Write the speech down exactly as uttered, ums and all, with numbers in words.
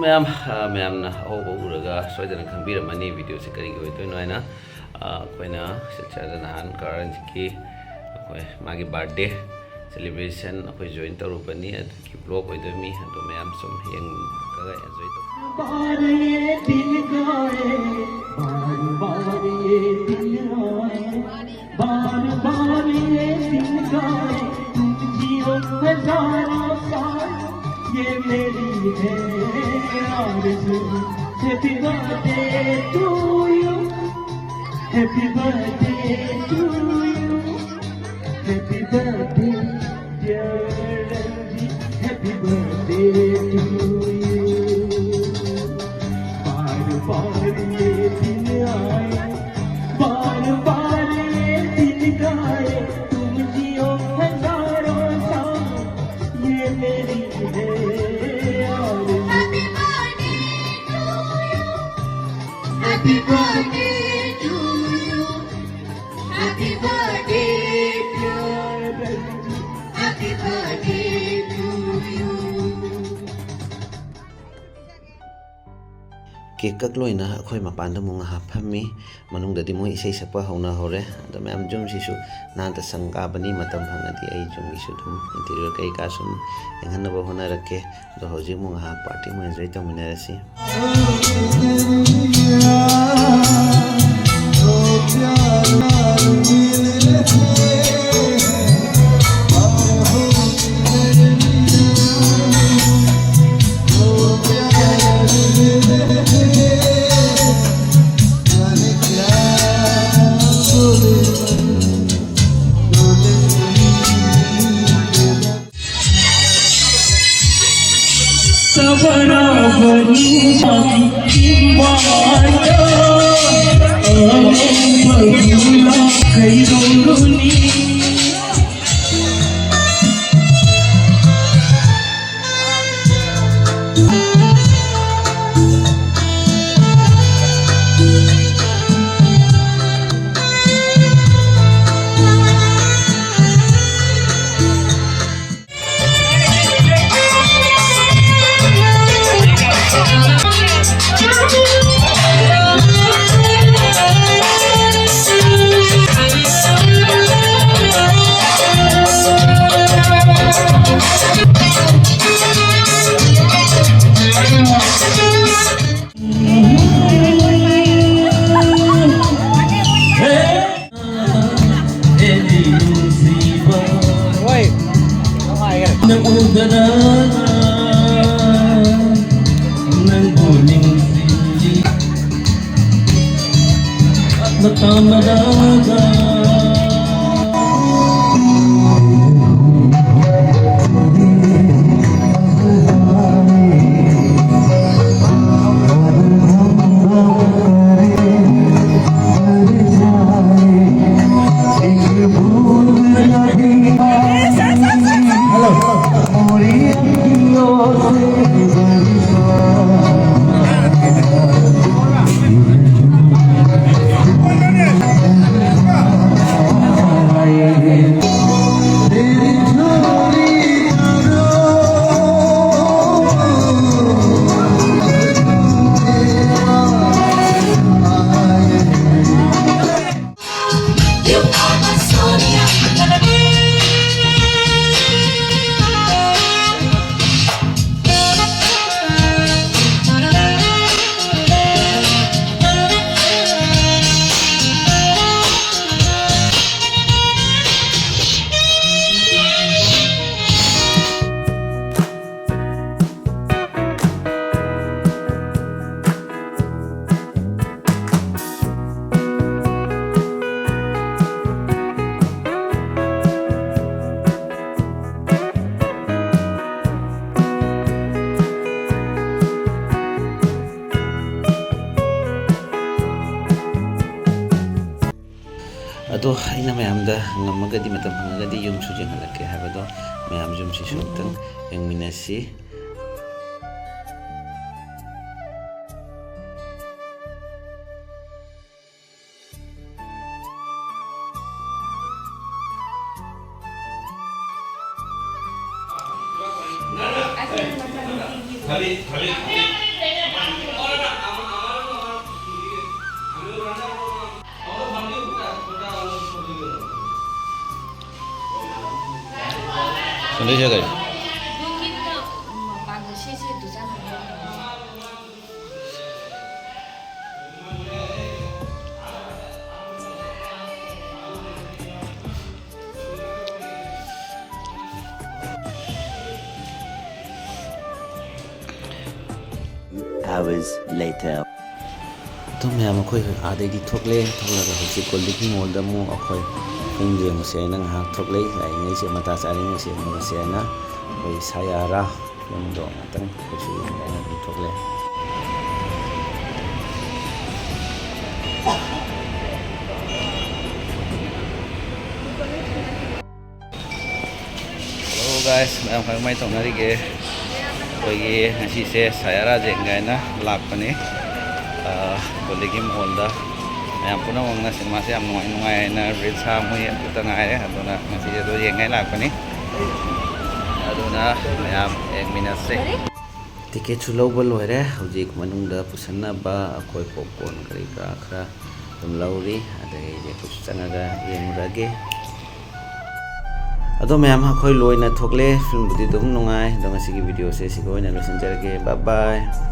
ꯃꯌꯥꯝ, ꯑ, ꯃꯌꯥꯝꯅ ꯑꯍꯧꯕ ꯎꯔꯒ ꯁꯣꯏꯗꯅ ꯈꯪꯕꯤꯔꯝꯃꯅꯤ videoꯁꯦ ꯀꯔꯤꯒꯤ ꯑꯣꯏꯗꯣꯏꯅꯣ ꯍꯥꯏꯅ꯫ ꯑ, ꯑꯩꯈꯣꯏꯅ ꯁꯤꯜꯆꯔꯗ ꯅꯍꯥꯟ ꯀꯔꯟꯖꯤꯠꯀꯤ ꯑꯩꯈꯣꯏ ꯃꯥꯒꯤ birthday celebration ꯑꯩꯈꯣꯏ join ꯇꯧꯔꯨꯕꯅꯤ, ꯑꯗꯨꯒꯤ vlog ꯑꯣꯏꯗꯣꯏꯅꯤ꯫ ꯑꯗꯣ ꯃꯌꯥꯝ ꯁꯨꯝ ꯌꯦꯡꯉꯒ enjoy ꯇꯧ꯫ बार ये दिन गाए, बार बार ये दिन आए, बार बार ये दिन गाए, तुम जियो हजारों साल, ये मेरी है आरज़ू। Happy birthday to you, happy birthday to you, happy birthday dear Ranjit, happy birthday to you। बार बार ये दिन आए, बार बार ये दिन गाए, तुम जियो हजारों साल, ये मेरी है आरज़ू। Happy birthday to you, happy birthday to you, happy birthday dear Ranjit, happy birthday to you꯫ Cake ꯀꯛ ꯂꯣꯏꯅ ꯑꯩꯈꯣꯏ ꯃꯄꯥꯟꯗ ꯑꯃꯨꯛ ꯉꯥꯏꯍꯥꯛ ꯐꯝꯃꯤ꯫ ꯃꯅꯨꯡꯗꯗꯤ ꯃꯣꯏ ꯏꯁꯩ ꯁꯛꯄ ꯍꯧꯅꯍꯧꯔꯦ꯫ ꯑꯗꯣ ꯃꯌꯥꯝ ꯌꯨꯝꯁꯤꯁꯨ ꯅꯍꯥꯟꯇ ꯁꯪꯒꯥꯕꯅꯤ, ꯃꯇꯝ ꯐꯪꯉꯗꯤ ꯑꯩ ꯌꯨꯝꯒꯤꯁꯨ ꯑꯗꯨꯝ interior ꯀꯩꯀꯥ ꯁꯨꯝ ꯌꯦꯡꯍꯟꯅꯕ ꯍꯣꯠꯅꯔꯛꯀꯦ꯫ ꯑꯗꯣ ꯍꯧꯖꯤꯛ ꯑꯃꯨꯛ ꯉꯥꯏꯍꯥꯛ party ꯑꯃꯨꯛ enjoy ꯇꯧꯃꯤꯟꯅꯔꯁꯤ꯫ ꯑꯗꯣ ꯑꯩꯅ ꯃꯌꯥꯝꯗ ꯉꯝꯃꯒꯗꯤ, ꯃꯇꯝ ꯐꯪꯉꯒꯗꯤ ꯌꯨꯝꯁꯨ ꯌꯦꯡꯍꯜꯂꯛꯀꯦ ꯍꯥꯏꯕꯗꯣ, ꯃꯌꯥꯝ ꯌꯨꯝꯁꯤꯁꯨ ꯑꯃꯨꯛꯇꯪ ꯌꯦꯡꯃꯤꯟꯅꯁꯤ꯫ Hours later. ꯑꯗꯣ ꯃꯌꯥꯝ, ꯑꯩꯈꯣꯏ ꯑꯥꯗꯩꯗꯤ ꯊꯣꯛꯂꯦ꯫ ꯊꯣꯛꯂꯒ ꯍꯧꯖꯤꯛ ꯒꯣꯜꯗꯤꯒꯤ ꯃꯣꯜꯗ ꯑꯃꯨꯛ ꯑꯩꯈꯣꯏ ꯐꯤꯂꯝ ꯌꯦꯡꯉꯨꯁꯦ ꯍꯥꯏꯅ ꯉꯥꯏꯍꯥꯛ ꯊꯣꯛꯂꯛꯏ꯫ ꯂꯥꯛꯏꯉꯩꯁꯦ ꯃꯇꯥ ꯆꯥꯔꯤꯉꯩꯁꯦ ꯌꯦꯡꯉꯨꯁꯦ ꯍꯥꯏꯅ ꯑꯩꯈꯣꯏ ꯁꯥꯌꯥꯔꯥ ꯐꯤꯂꯝꯗꯣ ꯉꯥꯛꯇꯪ ꯑꯩꯈꯣꯏꯁꯨ ꯌꯦꯡꯒꯦ ꯍꯥꯏꯅ ꯑꯗꯨꯝ ꯊꯣꯛꯂꯛꯑꯦ꯫ Hello guys, ꯃꯌꯥꯝ ꯀꯃꯥꯏ ꯀꯃꯥꯏ ꯇꯧꯅꯔꯤꯒꯦ? ꯑꯩꯈꯣꯏꯒꯤ ꯉꯁꯤꯁꯦ ꯁꯥꯌꯥꯔꯥ ꯌꯦꯡꯒꯦ ꯍꯥꯏꯅ ꯂꯥꯛꯄꯅꯤ꯫ ꯑꯥ, ꯒꯣꯜꯗꯤꯒꯤ ꯃꯣꯜꯗ ꯃꯌꯥꯝ ꯄꯨꯝꯅꯃꯛꯅ ꯁꯤꯅꯦꯃꯥꯁꯦ ꯌꯥꯝ ꯅꯨꯡꯉꯥꯏ ꯅꯨꯡꯉꯥꯏ ꯍꯥꯏꯅ ꯔꯤꯜꯁ ꯁꯥ ꯃꯣꯏ ꯑꯗꯨꯇ ꯉꯥꯏꯔꯦ꯫ ꯑꯗꯨꯅ ꯉꯁꯤꯁꯦ ꯑꯗꯨ ꯌꯦꯡꯉꯥꯏ ꯂꯥꯛꯄꯅꯤ꯫ ꯑꯗꯨꯅ ꯃꯌꯥꯝ ꯌꯦꯡꯃꯤꯟꯅꯁꯦ꯫ ꯇꯤꯀꯦꯠꯁꯨ ꯂꯧꯕ ꯂꯣꯏꯔꯦ꯫ ꯍꯧꯖꯤꯛ ꯃꯅꯨꯡꯗ ꯄꯨꯁꯟꯅꯕ ꯑꯩꯈꯣꯏ ꯄꯣꯞꯀꯣꯔꯟ ꯀꯔꯤ ꯀꯔꯥ ꯈꯔ ꯑꯗꯨꯝ ꯂꯧꯔꯤ꯫ ꯑꯗꯒꯤ ꯑꯩꯈꯣꯏꯁꯨ ꯆꯪꯉꯒ ꯌꯦꯡꯉꯨꯔꯒꯦ꯫ ꯑꯗꯣ ꯃꯌꯥꯝ, ꯑꯩꯈꯣꯏ ꯂꯣꯏꯅ ꯊꯣꯛꯂꯦ꯫ ꯐꯤꯂꯝꯕꯨꯗꯤ ꯑꯗꯨꯝ ꯅꯨꯡꯉꯥꯏ꯫ ꯑꯗꯣ ꯉꯁꯤꯒꯤ ꯚꯤꯗꯤꯑꯣꯁꯦ ꯁꯤꯒ ꯑꯣꯏꯅ ꯂꯣꯏꯁꯤꯟꯖꯔꯒꯦ꯫ Bye bye꯫